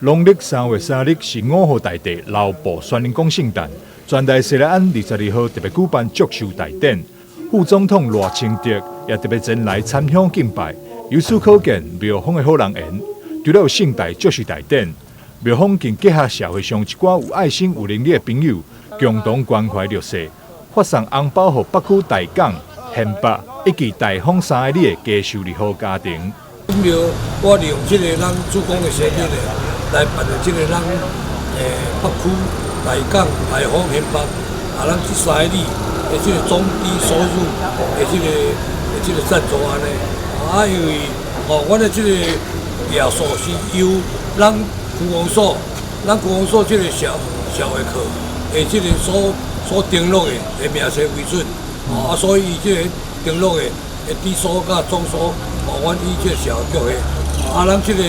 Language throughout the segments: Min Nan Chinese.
農曆3月3日是五號大帝流步宣靈公聖誕，全台錫來庵22號特別舉辦祝壽大典，副總統賴清德也特別前來參香敬拜。由此可見，廟方的好人緣。除了有盛大祝壽大典，廟方更結合社會上一寡有愛心、有能力的朋友，共同關懷弱勢，發送紅包予北區大港、縣北以及大豐三个里的低收入戶家庭。廟我利用這个咱主公的生日咧，來辦的這个咱北區大港、大豐、縣北啊，咱這三个里的這个中低收入的這个贊助按呢，啊，因為吼，阮的這个額數是由咱區公所，咱區公所這个社會課的這个所登錄的名冊為準，啊，所以這个登錄的低收佮中收，哦，阮以這个社會局的，啊，咱這个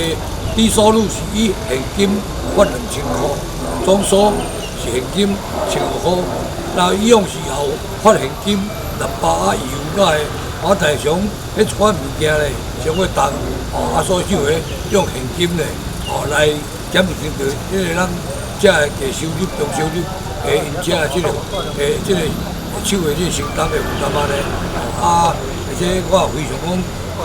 低收入是以現金發2000箍，中收是現金1500箍，那以往是也有發現金600啊油啊的，啊，但是像彼一款物件咧，傷過重，哦，啊，所以就會用現金咧，哦，來減輕著，因為咱遮的低收入、中收入的𪜶遮的這個手的這個承擔的負擔按呢，啊，而且我也非常講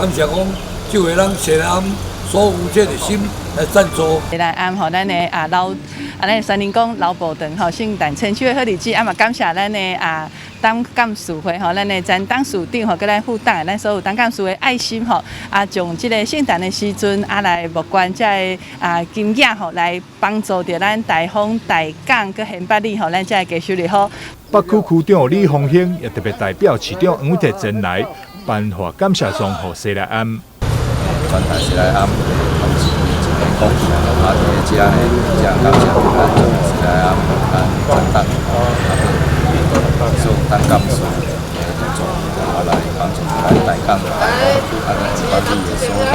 感謝講，這回咱錫來庵所有這個心來贊助。來庵吼，咱的啊老啊，咱宣靈公流步堂吼，聖誕千秋的好日子，啊嘛感謝咱的啊董監事會吼，咱的前董事長吼，佮咱副董的咱所有董監事的愛心吼，啊，將這個聖誕的時陣啊來募捐這个啊金額吼，來幫助著咱大豐、大港佮縣北里吼，咱這个低收入戶。北區區長李鳳興也特別代表市長黃偉哲前來頒發感謝狀予錫來庵。全台錫來庵同志一个講，啊，佇咧遮呢，真感謝咱錫來庵咱前董，啊，佮所有董監事的合作，啊，來幫助咱大港、大豐，啊，咱縣北里的所有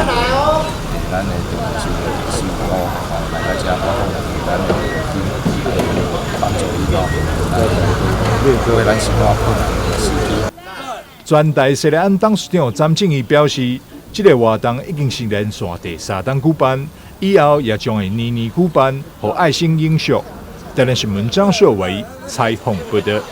咱的中收入戶，吼，來到遮，咱的金幫助伊吼，來過咱生活困難的時期。全台錫來庵董事長詹正義表示，這个活動已經是連續第三冬舉辦，以後也將會年年舉辦，予愛心永續。台南新聞張秀維採訪報道。